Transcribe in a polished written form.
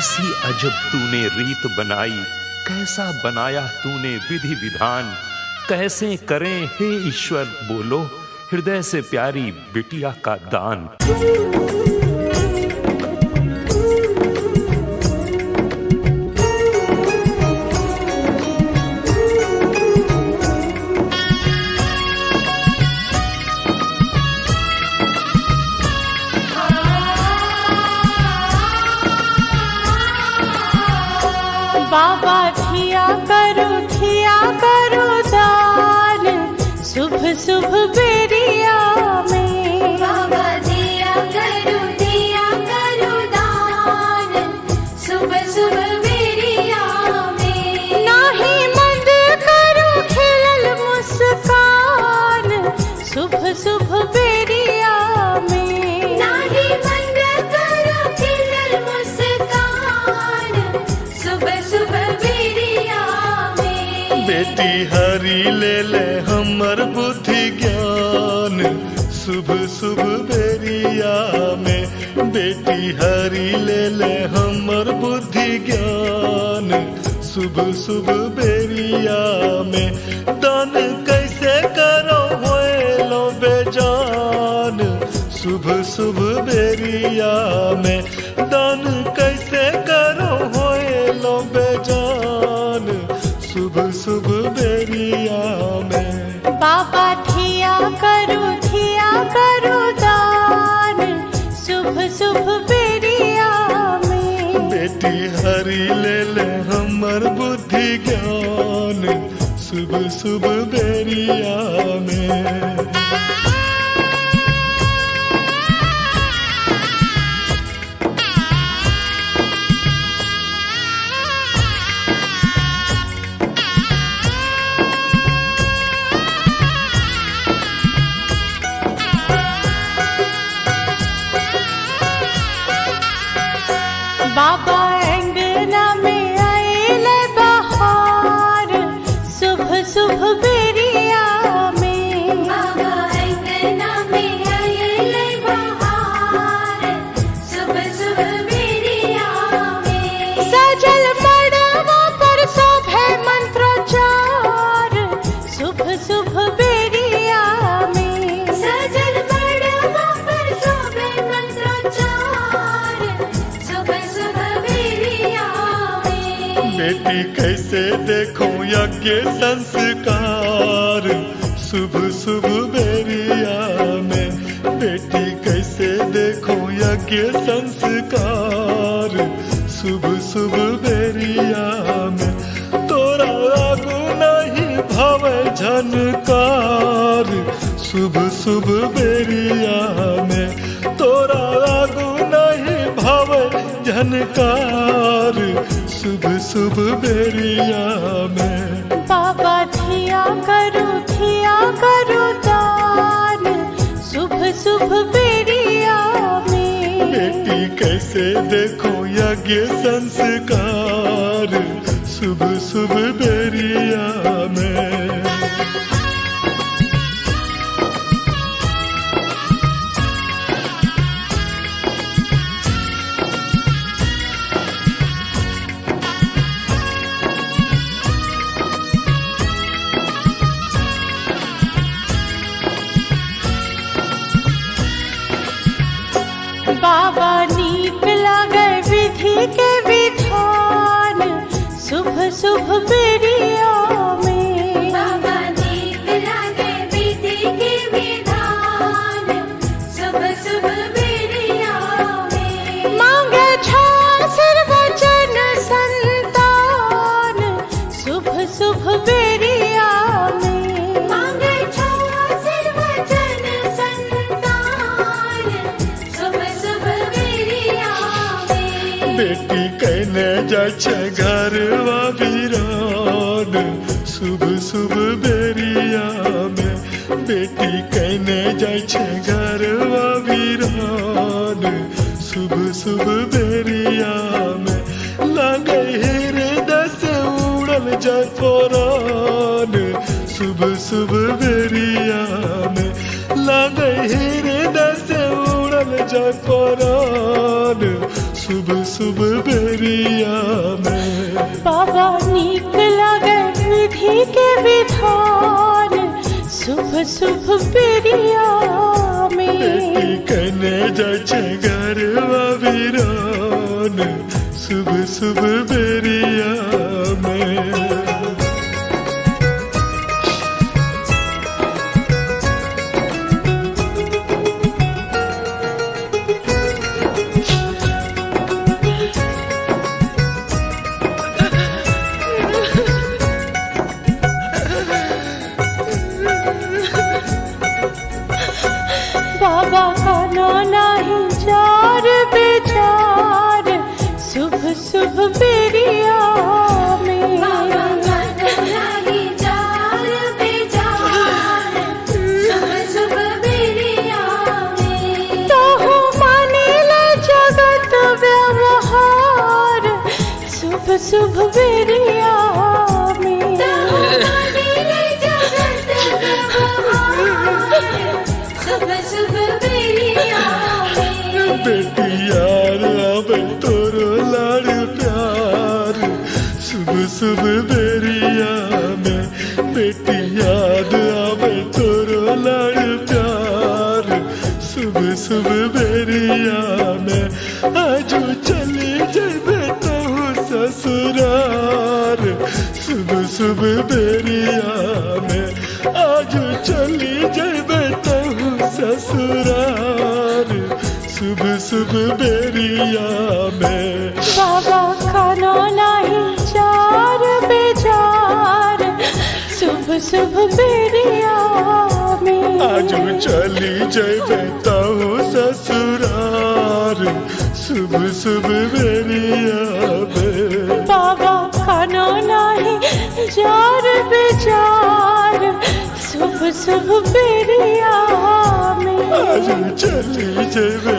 कैसी अजब तूने रीत बनाई, कैसा बनाया तूने विधि विधान। कैसे करें हे ईश्वर बोलो, हृदय से प्यारी बिटिया का दान। बाबा थिया करो दान शुभ शुभ बेरिया में। बाबा दिया करो दान शुभ शुभ बेरिया में। नाही मंद करो खिलल मुस्कान शुभ शुभ बेरिया में। नाही मंद करो खिलल मुस्कान शुभ शुभ बेरिया में। बेटी हरी ले ले हमर बुद्धि ज्ञान शुभ शुभ बेरिया में। बेटी हरी ले ले हमर बुद्धि ज्ञान शुभ शुभ बेरिया में। दान कैसे करो होए बेजान शुभ शुभ बेरिया में। दान कैसे करो होए बेजान शुभ शुभ बेरिया में। बाबा थिया करो दान शुभ शुभ बेरिया में। बेटी हरी ले ले हमर बुद्धि ज्ञान शुभ शुभ बेरिया में। बाबा अंगना में आयल बहार शुभ शुभ बेरिया में। बाबा अंगना में आयल बहार शुभ शुभ बेरिया में। सजल मड़वा पर शोभे मंत्रोच्चार शुभ शुभ बेरिया में। सजल मड़वा पर शोभे मंत्रोच्चार शुभ शुभ बेरिया में। बेटी कैसे देखो यज्ञ संस्कार शुभ शुभ बेरिया में। बेटी कैसे देखो यज्ञ संस्कार शुभ शुभ बेरिया में। तोरा आगू नहीं भावे झनकार शुभ शुभ बेरिया में। तोरा आगू नहीं भावे झनकार शुभ शुभ बेरिया में। बाबा थिया करो दान शुभ शुभ बेरिया में। बेटी कैसे देखो यज्ञ संस्कार शुभ शुभ बेरिया में। बाबा नीक लागे विधि के विधान शुभ शुभ बेरिया में। बाबा नीक लागे विधि के विधान शुभ शुभ बेरिया में। मांगे आशीर्वचन संतान शुभ शुभ बेरिया में। मांगे आशीर्वचन संतान शुभ शुभ बेरिया में। बेटी कहने जाइ छै घरवा वीरान शुभ शुभ बेरिया में। बेटी कहने जाइ छै घरवा वीरान शुभ शुभ बेरिया में। लागे हृदय से उड़ल जाय परान शुभ शुभ बेरिया में। लागे हृदय से उड़ल जाय परान शुभ शुभ शुभ बेरिया में। बाबा नीक लागे विधि के विधान शुभ शुभ बेरिया में। बेटी कने जाइ छै घरवा वीरान शुभ शुभ बेरिया में। बाबा कानो नाही चार बेचार शुभ शुभ बेरिया में। बाबा कानो नाही चार बेचार शुभ शुभ बेरिया में। तोहु माने ले जगत व्यवहार शुभ शुभ बेरिया में। जगत व्यवहार शुभ शुभ बेरिया में। बेटी यार आवे तोरो लाड़ प्यार शुभ शुभ बेरिया में। बेटी याद आवे तोरो लाड़ प्यार शुभ शुभ बेरिया में। आजू चली जेबे तहु ससुरार शुभ शुभ बेरिया में। आजू चली जेबे तहु ससुरार शुभ शुभ बेरिया में। बाबा कानो नाही चार बेचार शुभ शुभ बेरिया में। आजू चली जेबे तहु ससुरार शुभ शुभ बेरिया में। बाबा कानो नाही चार बेचार शुभ शुभ बेरिया में। आजू चली जेबे